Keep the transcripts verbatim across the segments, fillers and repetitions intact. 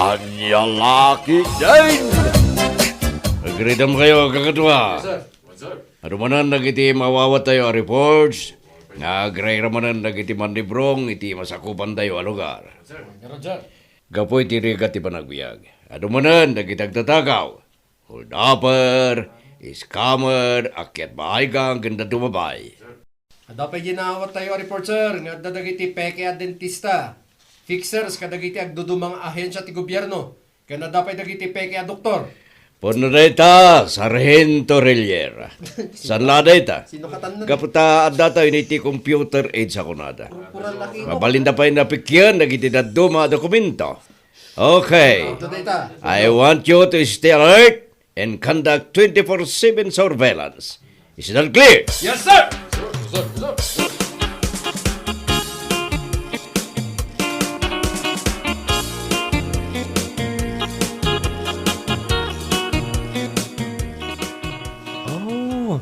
Ania la ketdin? Agriddam kayo, kakadua. Adu manen dagiti maawat tayo a reports nga agraira manen dagiti manlibrong iti masakupan tayo a lugar. Gapu iti rigat ti panagbiag, adu manen dagiti agtatakaw, holdupper, scammer, akyat bahay gang, ken dadduma babayi. Adda pay ginaawat tayo a report, sir, nga adda dagiti peke a dentista, fixers, kadagiti agduduma nga ahensia ti gobierno, ken adda pay dagiti peke a doktor. Pudno dayta, Sargento Rillier. Saan la dayta? Sino katan? Gapu ta adda tayo iti computer age a kunada. Purpuran laki. Mabalinda pay napikian dagiti dadduma a dokumento. Okay. Ito dayta. I want you to stay alert and conduct twenty-four seven surveillance. Is that clear? Yes, sir! Oh,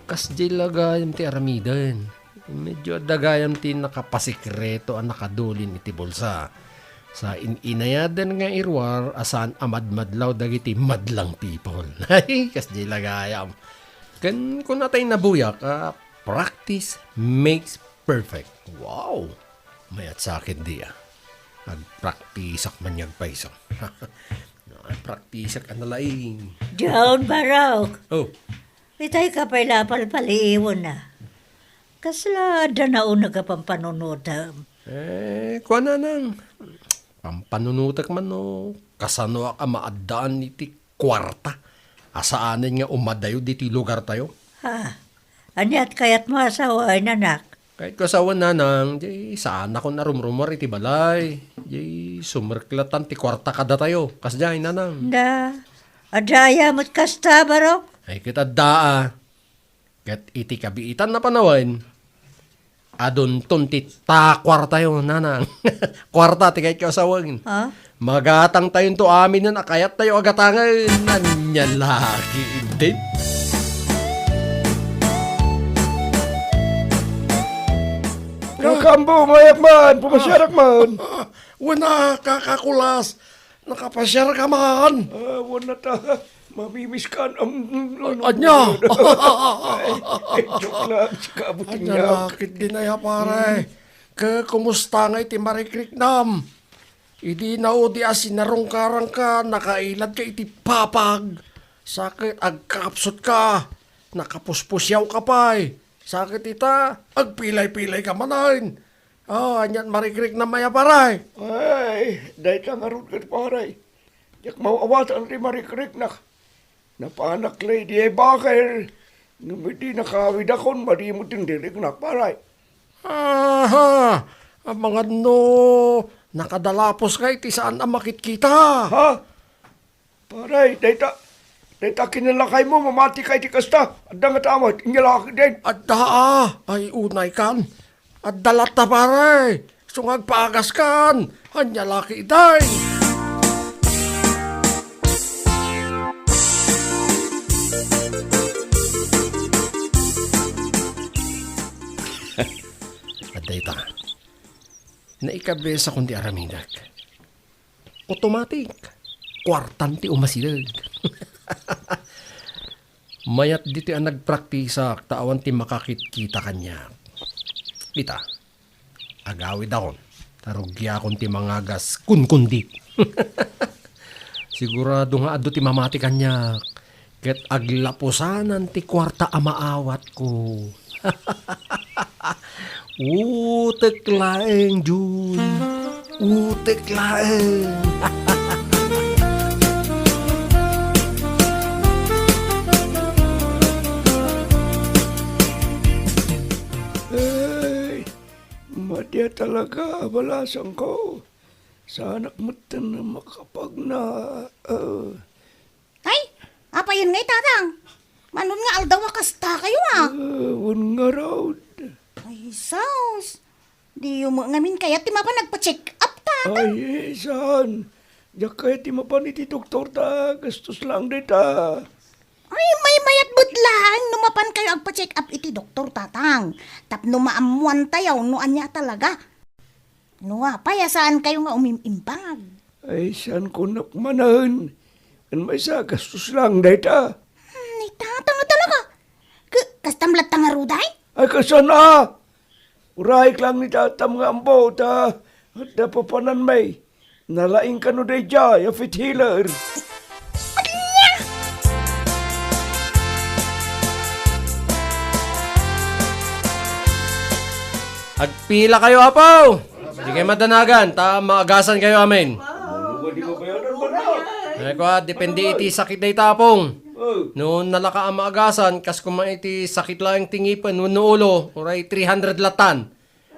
kasdiay la gayam ti aramiden. Medyo adda gayam ti nakapasikreto a nakadulin iti bulsa. Sa in-inayadan nga iruar a saan a madmadlaw dagiti madlang people. Ay, kasdiay la gayam. Ken kuna tay nabuyak a, "Practice makes perfect." Wow! Mayat sa akin di, ah. Agpraktisak man nga agpayso. Agpraktisak a nalaing. Dion, Barok. Oh. Itay ka pay la palpaliiwen, ah. Kasla adda nauneg a pampanunotem? Eh, kuana nang, pampanunotek man no kasanoak a maaddaan iti kuarta a saanen nga umadayo ditoy lugartayo. Ha? Ania't kayatmo a sawen, anak? Kayatko a sawen, nanang, di saanakon a rumrumuar iti balay. Di sumerklatan ti kuarta kadatayo. Kasdiay, nanang. Da, adda aya met kasta, Barok? Ay, ket adda, ah. Ket iti kabiitan a panawen, adunton ti ta kuartayo, nanang. Kuarta ti kayatko a sawen. Ha? Magatangtayonto aminen a kayattayo a gatangen. Ania la ketdin? Kakambo, mayak man, pumasiarak man. Wen a, kakakulas, nakapasiar ka man. Ah, wen a ta. Mabimiskan, um, um, um, Ania? Ay, joke lang, si Kabutang Ania, Yaw. Lakit din aya, pare. Ke, kumusta nga iti marikriknam? Idi naudi a sinarungkarangka, nakailad ka iti papag. Sakit, agkapsut ka. Nakapuspusiaw ka pay. Sakit ita, agpilay-pilay ka manen. Oh, ania't marikriknam aya, pare? Ay, dayta ngarud ket, pare. Diak maawatan ti marikriknak. Napanak la idiay baker. Ngem idi nakawidakon, madi met ti naliriknak, pare. Aha! Amangan no, nakadalapos ka iti saan a makitkita. Ha? Pare, dayta, dayta kinalakaymo, mamati ka iti kasta. Adda nga tamat, inyalaki din. Adda, ah. Ay, unay kan. Adda latta, pare. Isu nga agpagaskan. Ania la ketdin? Adda ita. Naikabesakon ti aramidek. Automatic. Kuartan ti umasideg. Mayat ditoy a nagpraktisak ta awan ti makakitkita kaniak. Ita, agawidakon, ta rugiakon ti mangagas kunkundit. Sigurado nga adu ti mamati kaniak, ket aglapusanan ti kuarta a maawatko. Utek laeng, Jun. Utek laeng. Ay, madi a talaga a balasangko. Saanak metten a makapagna. Ah. Ay, apayen ngay, Tatang? Manon nga aldaw a kasta kayo, ah? Ah, wen ngarud. Ay, sus. Diyo met ngamin kayat ti mapan nagpa-check up, Tatang? Ay, saan? Diak kayat ti mapan iti doktor ta gastos lang dayta. Ay, maymayat met laeng no mapan kayo agpa-check up iti doktor, Tatang. Tapno maammuan tayo no ania talaga. No apay a saan kayo nga umim-imbag? Ay, saan ko napmanen? Ken maysa, gastos lang dayta. Hmm, ni tata nga talaga. K-, kastam latta ngaruden? Ay, kasano a? Urayek lang ni tatam nga ammo, ta, ta papananmi. Nalaing kano daydiay a feet healer. Agpila kayo, Apo! Di kayo madanagan, ta maagasan kayo amin. Ay, kwa, depende iti sakit dayta, Apong. No nalaka a maagasan, kas koma iti sakit laeng ti ngipen wenno ulo, uray three hundred latan.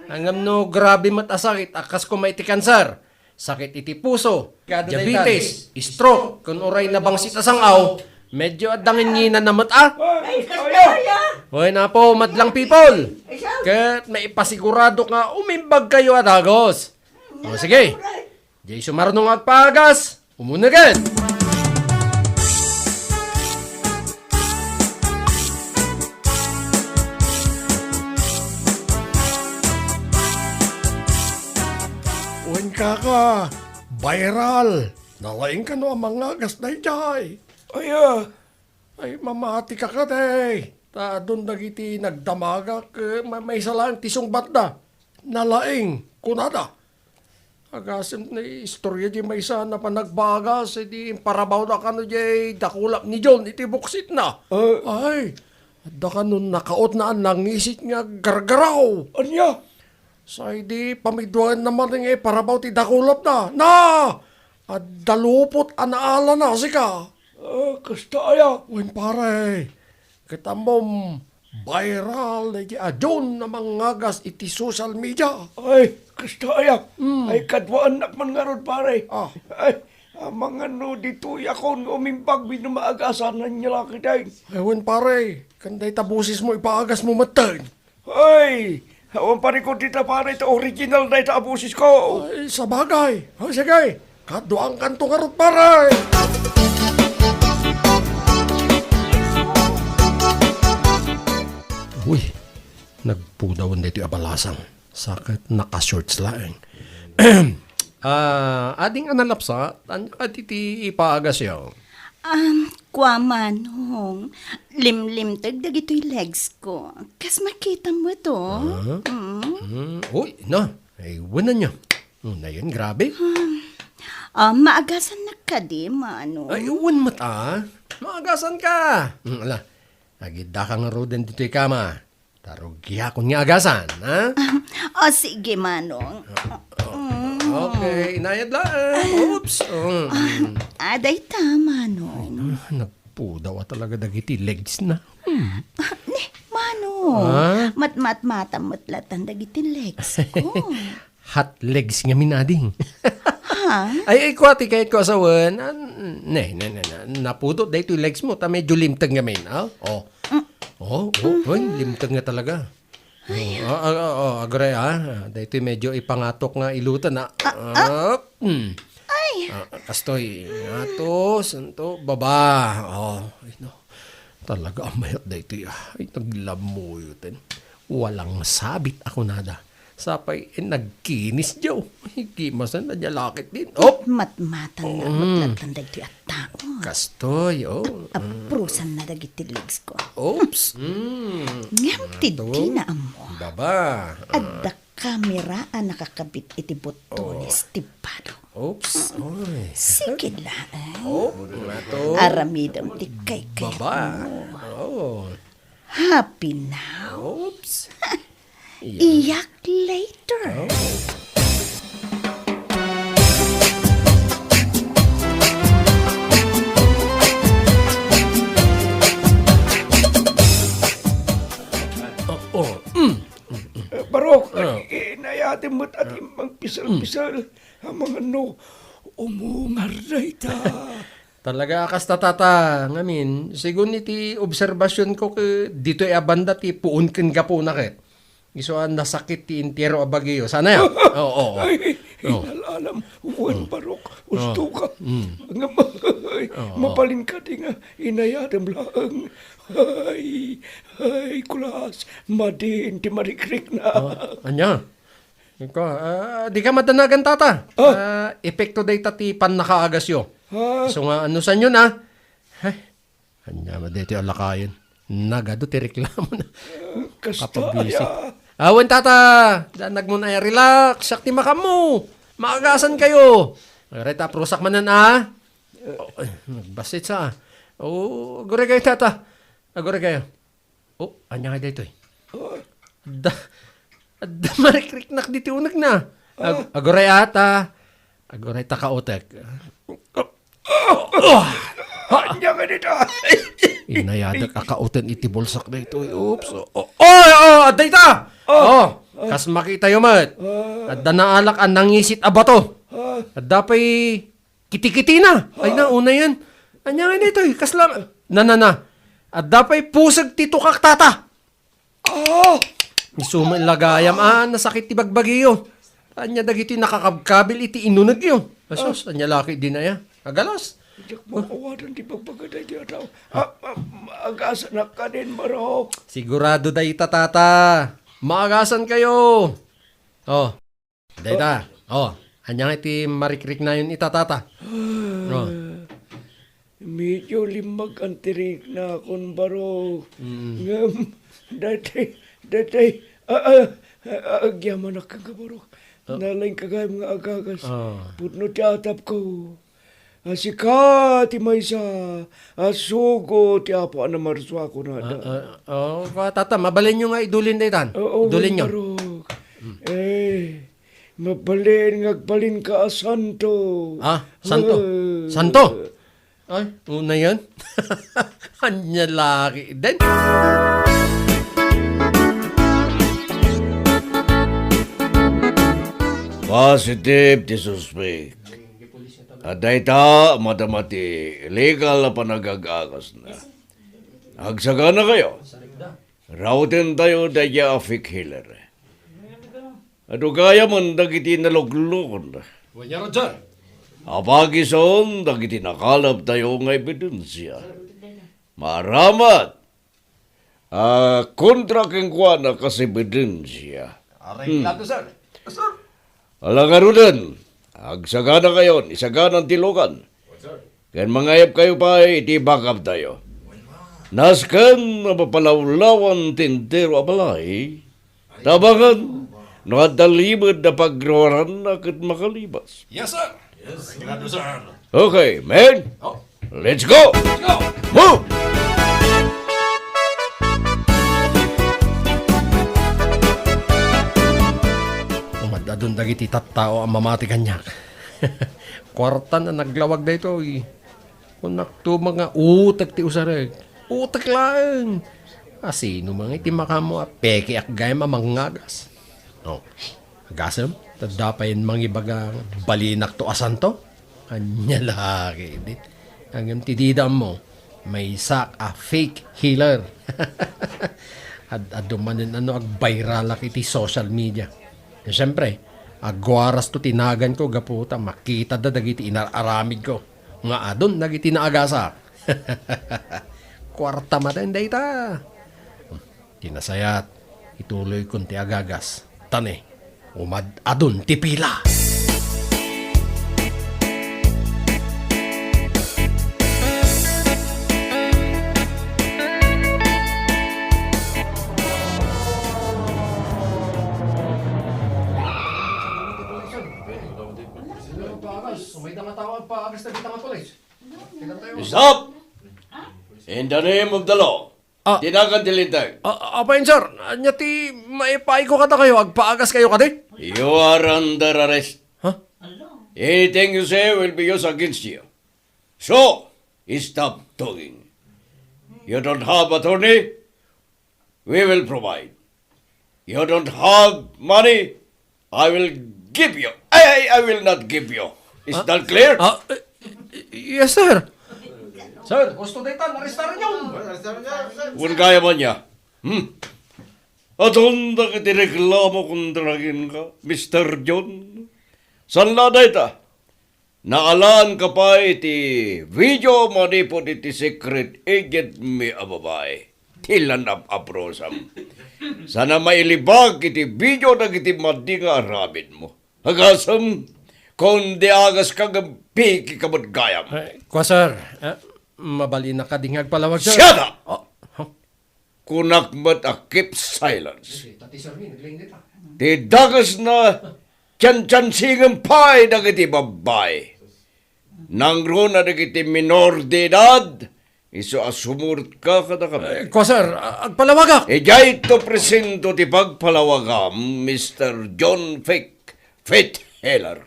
Ngem no grabe met a sakit, a kas koma iti kanser, sakit iti puso, diabetes, stroke, ken uray nabangsit a sang-aw, medyo adda ngenngenanna met a. Ay, kasta aya! Wen, Apo, madlang people. Ket maipasigurado nga umimbag kayo a dagus. O, sige. Diay sumarno nga agpaagas, umuna ket. Wen kaka, viral. Nalaing kano a mangagas daydiay. Aya. Ay, mamati ka kadi. Ta adun dagiti nagdamagak, eh, ma-, maysa laeng ti sungbatda. Nalaing, kunada. Agasem ni istorya di maysa a panagbagas, idi imparabawda kano diay dakulap ni John iti buksitna. Eh. Ay, adda kano nakautna a nangisit nga gargaraw. Ania? Sa idi pamiduaenna manen nga iparabaw ti dakulapna. Na! Adda lupot a naalana, sika. Ah, kasta aya? Wen, pare. Ket ammom, viral daydi a John a mangagas iti social media. Ay, kasta aya? Mm. Ay, kaduaennak man ngarud, pare. Ah. Ay, amangan no ditoy akon nga umimbag wenno maagasan ania la ketdin. Ay, wen, pare. Ken dayta bosesmo, ipaagasmo metten. Hoy! Awan pa record dita, pare, ta original dayta a bosesko. Ay, sabagay. O, sige. Kaduaankanto ngarud, pare. Uy, nagpudawan daytoy a balasang. Sa ket naka-shorts laeng. Ah, ading a nalapsat, ania kadi ti ipaagasyo? Um, kua, Manong, limlimteg dagitoy legs ko. Kas makitam met, o. Ah? Mm. Mm, uy, na. Ay, wen ania. Mm, na yun, grabe. Um, ah, maagasannak kadi, Manong? Ay, wen met, a. Maagasan ka. Mm, ala. Agidda ka ngaruden ditoy kama. Ta rugiakon nga agasan, ha? O, sige, Manong. Mm. Okay, inayad laeng. Oops. Mm. Ah, dayta, Manong. Ay, na, nagpudaw a talaga dagiti legs na. Hmm. Ah, ne, Manong. Ha? Matmatmata met latan dagiti legs ko. Hot legs ngamin, ading. Ha? Ay, ay, kua ti kayatko a sawen. Ah, ne, ne, ne, ne. Napudot daytoy legs mo, ta medyo limteg ngamin, ah. O. Mm. O, o, oy, limteg nga talaga. Ay. O, ah, ah, ah, o, agre, ah. Ah, daytoy medyo ipangatok nga iluten, ah. Ah, ah. Ah, hmm. Ay. Ah, kastoy. Ato, santo, baba. O, ay, no. Talaga a mayat daytoy, ah. Ay, naglamuyot, eh. Walang sabit a kunada. Sapay, eh, nagkinis diay. Ay, kimasan na diay lakit din. Oh! Matmatan na, mm, matmatan dagitoy a tao. Kastoy, oh. Ap-, aprusan na dagiti legs ko. Oops. Mm. Ngem ti dina ammo. Baba. Adda kamera a nakakabit iti butones ti bado. Oops. Oy. Sige laeng. Oh, ato. Aramidem ti kaykayatmo. Baba. Oh. Happy now? Oops. Iyak later. Oh. Oh, oh. Mm. Eh, Barok, ah, ay, inayatem met a ti mangpisel-pisel. Amangan no umungar dayta. Talaga a kasta, tata. Ngamin, segun iti obserbasionko, ket ditoy a banda ti puon ken gapuna ket. Isu a nasakit ti intiero a bagiyo. Sana ya? Oo, oo. Ay, oo. Inal-alam, wen, oo, Barok, oo, usto ka. Mm. Ngem, ay, oo, mabalin kadi nga inayatem laeng. Ay, ay, kulas, madin ti marikrikna. Ah, ania? Ikaw, ah, di ka madanagan, tata. Ah. Ah, epekto dayta ti pannakaagasyo. Ah. Isu nga, anusanyo na? Ay, ania man daytoy a lakayen? Nagadu ti reklamo na. Kasta, kapabwisit. Aya. Awan, tata. Danag mo na, relax. Siak ti makammo. Maagasan kayo. Aray, ta, prusak manen, ah. Oh, ay, nagbasit sa. Oh, aguray kayo, tata. Aguray kayo. Oh, ania nga daytoy? Oh. Adda, adda marikriknak diti unegna. Ag-, aguray ata. Aguray ta kautek. Ania nga dita? Inayadak a kauten iti bulsak daytoy. Oops. Oh, oh, oh, adda ita. Oh. Oh, kas makitayo met. Ah. Adda naalak a nangisit a bato. Ah. Adda pay kitikiti na. Ay na, una yan. Anya nga daytoy? Kasla, na, na, na. Adda pay puseg ti tukak, tata. Ah! Isu met la gayam, ah, nasakit ti bagbagiyo. Anya dagiti nakakabkabil iti inunegyo? Asus, anya laki din aya? Agalas. Diak makawadan ti bagbaga daytoy a tao. Ah, ah, agasanak kadin, barok. Sigurado dayta, tata. Maagasan kayo. Oh. Dayta. Oh, anya nga iti marikriknayon ita, tata? Oh. Medyo limmag-an ti riknakon, barok. Mm. Ngem, daytoy, daytoy, ah, ah, ah, agyamanak kenka, barok. Oh. Nalaing ka gayam nga agagas. Oh. Pudno ti atapko. A sika ti maysa a sugo ti Apo a namarso a kunada. Ah, ah, oh, tata, mabalinyo nga idulin daytan. Oo, idulin nyo. Barok. Mm. Eh, mabalin nga agbalinka a santo. Ah, santo? Eh. Santo? Ay, una yan. Anya laki din. Positive ti suspek. At dayta, madama ti illegal a panagagagasna. Agsagana kayo. Rawten tayo dayta a fake healer. Adu gayam dagiti naluklukonda. Wen, Roger. Apagison dagiti nakalap tayo nga ebidensia. Maaramat a kontra kenkuana kas ebidensia. Aray, hmm. Plato, sir. Sir. Ala ngaruden, agsagana kayon, isaganan ti lukan. Ken mangayab kayo pay iti bakabtayo. Nasken a mapalawlawan ti entero a balay. Tabangan, no adda limed a pagruaranna ket makalibas. Yes, sir. Yes, sigurado, sir. Okay, men. Oh. Let's go! Let's go! Move! Umadadon dagiti tattao a mamati kaniak. Kuartan a naglawag daytoy. Kunak to, mga utek ti usarek. Utek laeng. Asino man iti makammo a pekeak gayam a mangagas? No. Agasem, tadda pay mangibaga balinak to a santo? Anya laki, di? Ngem ti dida ammo, maysak a fake healer. Ad-adu manen ano agbayralak iti social media. Siyempre, agwaras to ti naganko gapu ta makita da dagiti inar-aramidko nga adun dagiti naagasak. Kuarta maten dayta. Ti nasayat, ituloykon ti agagas. Tani, umad-adun ti pila. Stop! In the name of the law, ah, tinagan ti linteg. Ah, apayen, sir. Anya ti maipaay ko kadakayo? Agpaagas kayo kadi? You are under arrest. Ha? Anything you say will be used against you. So, stop talking. You don't have attorney? We will provide. You don't have money? I will give you. I, I, I will not give you. Is that clear? Ah, eh, eh, yes, sir. Sir, gusto daytan, arrestaran niyo. Wen gayam ania? Hmm? Adun dagiti reklamo kontra kenka, Mister John. Saan la dayta? Naalaan ka pay ti video manipud iti secret agent mi a babae. ti land of Abraham. Sana mailibak iti video dagiti madi nga aramidmo. Agasem, kundi agaska ngem pikika met gayam. Eh, kua, sir. Eh, mabalin na kadi nga agpalawag, sir. Shut up! Oh, huh? Kunak met a keep silence. Ti dagasna, tiantiansingem pay dagiti babbai. Nangruna dagiti minor de edad, isu a sumurotka kadakami. Eh, kua, sir, a-, agpalawagak. Idiay to presento ti pagpalawagam, Mister John Fick, Fit Heller.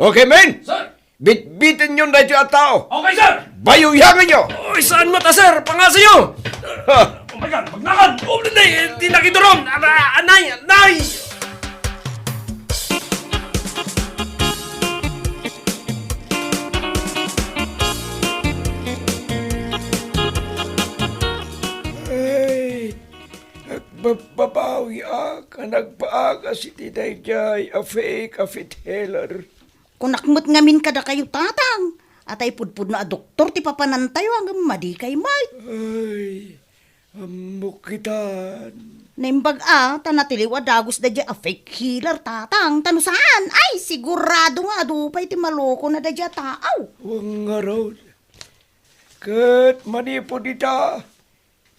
Okay, men? Sir! Bitbiten yon daytoy a tao. Okay, sir! Bayuyangan nyo! Oy, saan mo ta, sir? Pangasayo! Ha! Oh my God, magnakan! Oh, anay, di nakiduron! Ara, anay, anay! Ay, agbababawiak a nagpaagas iti daydiay a fake a Fit Heller. Kunak met ngamin kadakayo, Tatang, a tay pudpudno a doktor ti papanantayo, ngem madikay met. Ay, ammok itan. Naimbag a, ta natiliw a dagus daydiay a fake healer, Tatang. Ta no saan, ay, sigurado nga adu pay ti malukona daydiay a tao. Wen ngarud, ket manipud ita,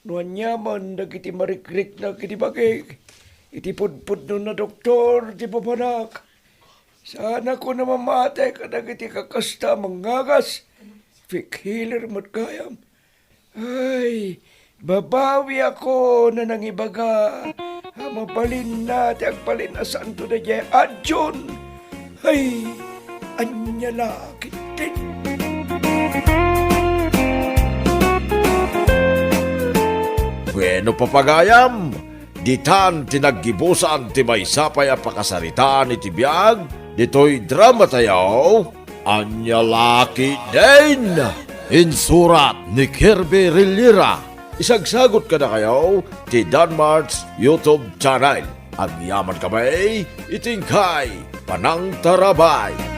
no aniaman dagiti marikriknak iti bagik, iti pudpudno a doktor ti papanak, saanakon a mamati kadagiti kakasta a mangagas. Fake healer met gayam. Ay, babawiakon a nangibaga a mabalinna ti agbalin a santo daydiay a adion. Ay, ania la ketdin. Bueno, papagayam, ditan ti naggibusan ti maysa pay a pakasaritaan iti biag ditoy dramatayo. Ania la ketdin? Insurat ni Kirby Rillera. Isagsagut kadakayo ti Danmart's YouTube channel. Agyaman kami iti inkay panangtarabay.